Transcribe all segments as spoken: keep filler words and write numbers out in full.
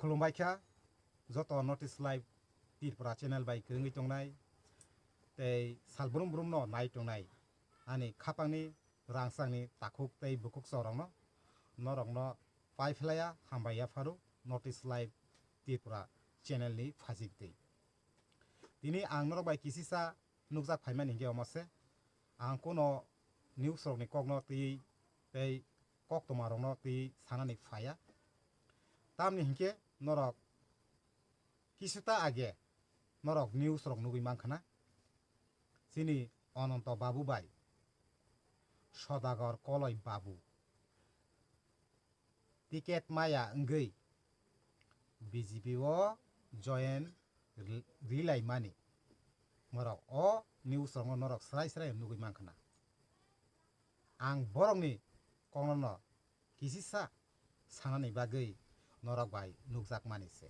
Khulumbai kha joto North East Live Tripura channel bai kwrwngwi tongnai tei sal brum brum no nai tongnai ani khapangni rangchakni takhuk tei bukhuk chorokno norokno pai phlaiya hambai yapharo North East Live Tripura channel ni phajik twi. Tini ang norok bai kisisa nukjak phaimani hinkhe omo se. Ang kuno news rokni kokno twiwi tei koktwma rokno twiwi sanani phaiya. Tamni hinkhe norok kisuta age norok news rok nugwi mankha na. Chini Ononto Babu bai Sodagor Koloi Babu ticket maya wngwi B J P o join ri-, rilaimani norok o news rokno norok srai srai nugwi mankha na. Ang borokni kokno no kisisa sanani bagwi norok bai nukjakmani se.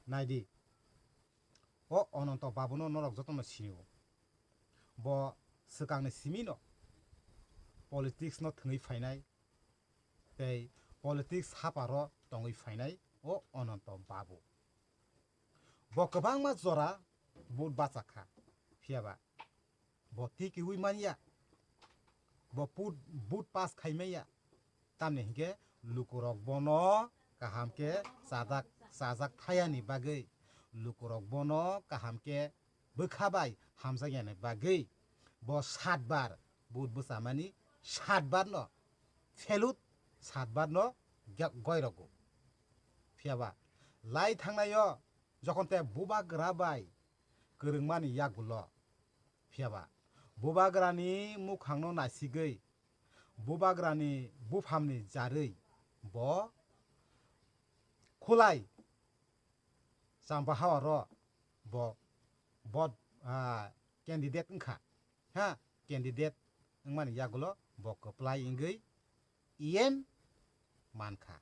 Naidi, o Ononto Babuno norok jotono sinio. Bo swkangni simino politics no thwngwi phainai tei politics haparo tongwi phainai o Ononto Babu. Bo kwbangma jora vote bachakha, phiyaba bo tikiui manya, bo put-, vote pass khai manya, tamni hinkhe lukurok bono kaham khe chajak, chajak thayani bagwi, lukurok bono kaham khe bwkha bai hamjakyani bagwi bo satbar vote bwchamani, satbar no phelut, satbar no ga-, goirogo. Phiyaba lai thangnaio jokhon te bubagra bai kwrwngmani yagulo, phiyaba bubagrani mukhangno naisigwi bubagrani buphamni jarwi bo Khulai Champa Hawaro bo, bo, ah, candidate wngkha, ha, candidate wngmani yagulo bo kwplai wngwi E M mankha.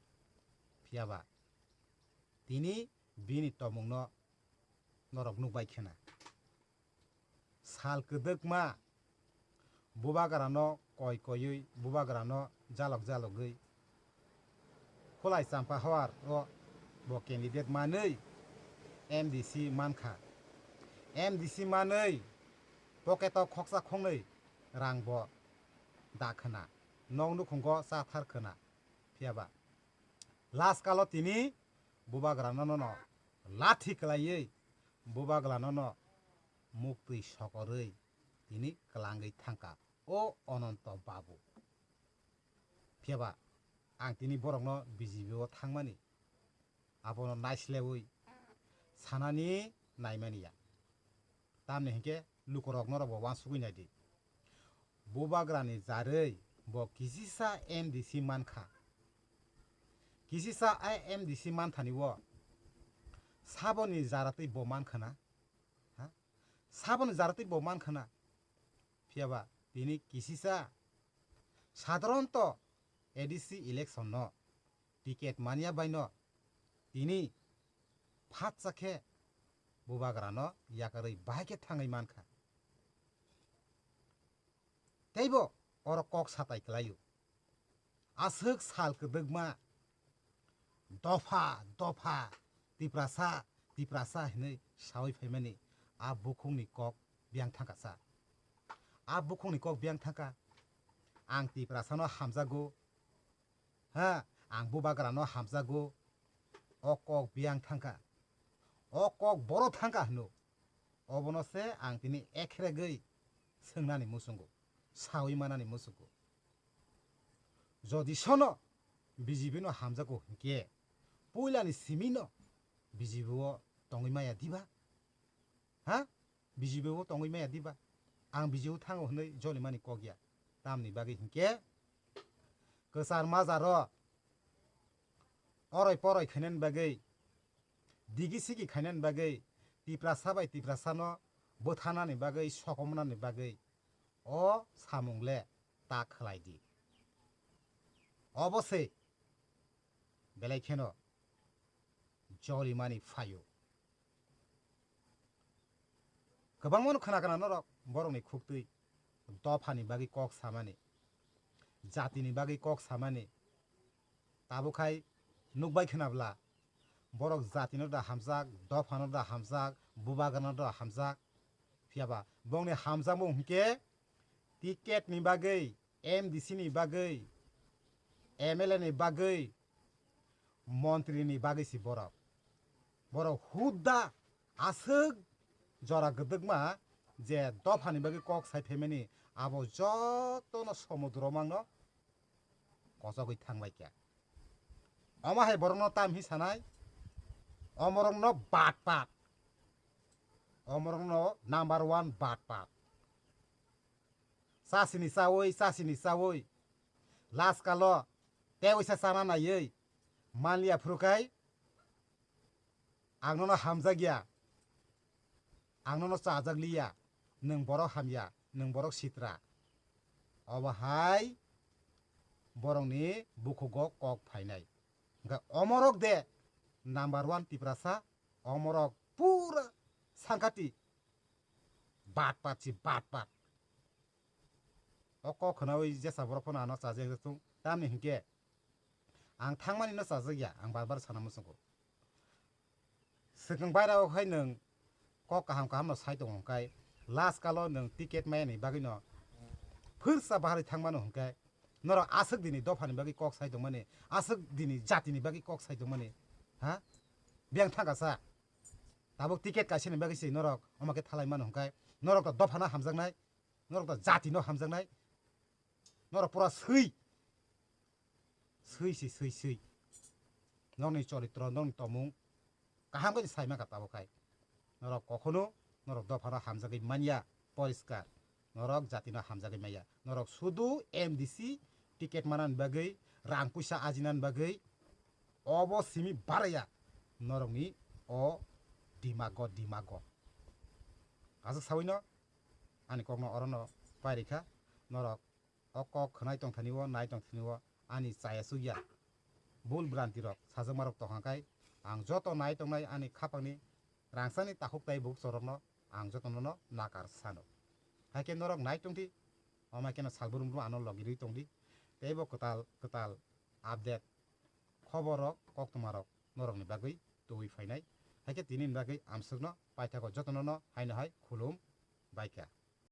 Phiyaba tini bini tongmungno norok nukbai khena. Sal kwdwkma bubagrano koi koiwi, bubagrano jalok jalogwi Khulai Champa Hawar o bo candidate manwi M D C mankha. M D C manwi pocket o khoksa khongnwi rang bo da khwna, nok nukhungo cha thar khwna. Phiyaba last kalo tini bubagrano no lathi kwlaiwi bubagrano no muktwi sokorwi tini kwlangwi thangkha o Ononto Babu. Phiyaba ang tini borokno B J P o thangmani abono naislebwi sanani naimani ya. Tamni hinkhe lukurok norok bo uansugwi naidi. Bubagrani jarwi bo kisisa M D C mankha. Kisisa a M D C manthani o saboni jaratwi bo mankhana. Ha? Saboni jaratwi bo mankhana. Phiyaba tini kisisa sadharanto A D C election no ticket manya baino tini phatsa khe bubagrano yakarwi bahai khe thangwi mankha. Teibo oro kok satai kwlaio. Aswk sal kwdwkma dopha dopha Tiprasa, Tiprasa hinwi sawi phaimani a bukhukni kok biyang thangkasa. A bukhukni kok biyang thangkha. Ang Tiprasano hamjago. Ha, ang bubagrano hamjago. O kok biyang thangkha. O kok boro thangkha hwno. Obono se ang tini ekheregwi swngnani muchungo, sawi manani muchungo. Jodi sono B J P no hamjago hinkhe puilani simino B J P o tongwi maya diba? Ha? B J P o tongwi maya diba? Ang B J P o thango hwnwi jolimani kok ya. Tamni bagwi hinkhe kwchar majaro oroi poroi khainani bagwi, digi sigi khainani bagwi, Tiprasa bai Tiprasano bwthanani bagwi, sokomnani bagwi o samung le ta khlai di. Obo se belai kheno jolimani phaio. Kwbangmano khna kana norok borokni khuktwi dophani bagwi kok samani, jatini bagwi kok samani. Tabuk hai nukbai khna bwla Borok jatino da hamjak, dophano da hamjak, bubagano da hamjak. Phiyaba bongni hamjakmung hinkhe ticket ni bagwi, M D C ni bagwi, M L A ni bagwi, montri ni bagwi si borok. Borok hudda aswk jora gwdwkma je dophani bagwi kok sai phaimani abo jotono somudro mangno kochogwi thangbai kha. Omo hai borokno tam hi sanai? Omorokno bat pat. Omorokno number one bat pat. Chasini chawi, chasini chawi. Last kalo tei waisa chana naiwi manliya phuru khai ang nono hamjakya, ang nono chajak liya, nwng borok hamya, nwng borok sitra. Obo hai borokni bukhugo kok phainai. Hwnkhe omorok de number one Tiprasa, omorok pura sangkati bat pat si bat pat. O kok khwnawi jesa borok phano ano chajak thung. Tamni hinkhe ang thangmani no chajak ya, ang bar bar sana muchungo. Swkang baira o khai nwng kok kaham kaham no sai tongo hwnkhe last kalo nwng ticket maya ni bagwi no phwrsa bahari thangmano hwnkhe norok aswk dini dophani bagwi kok sai tongmani, aswk dini jatini bagwi kok sai tongmani, ha? Biyang thangkasa. Tabuk ticket kaisani bagwi se norok omo khe thalai mano hwnkhe norok to dophano hamjaknai, norok to jatino hamjaknai, norok pura swi. Swi si swi swi. Nokni choritro, nokni tomung kaham khe sai mankha tabuk khai. Norok kokhno norok dophano hamjagwi manya, poriskar. Norok jatino hamjagwi manya. Norok sudu M D C ticket manani bagwi, rang puisa ajinani bagwi obo simi baraya norokni o dimago, dimago. Aswk sawino ani kokno orono pairikha. Norok o kok khwnai tongthani o, nai tongthani o ani chaya chukya bul branti rok sajakma rok tongkha khai ang joto nai tongnai ani khapangni rangsani takhuk tai bukchorokno ang jotono no nakar sano. Hai khe norok nai tongdi, omo khe no salbrum brum ano logi rwi tongdi, tei bo kwtal kwtal update khobor rok koktwma rok norokni bagwi tubui phainai. Hai khe tini ni bagwi amswkno paithago jotono no haino hai khulum baikha.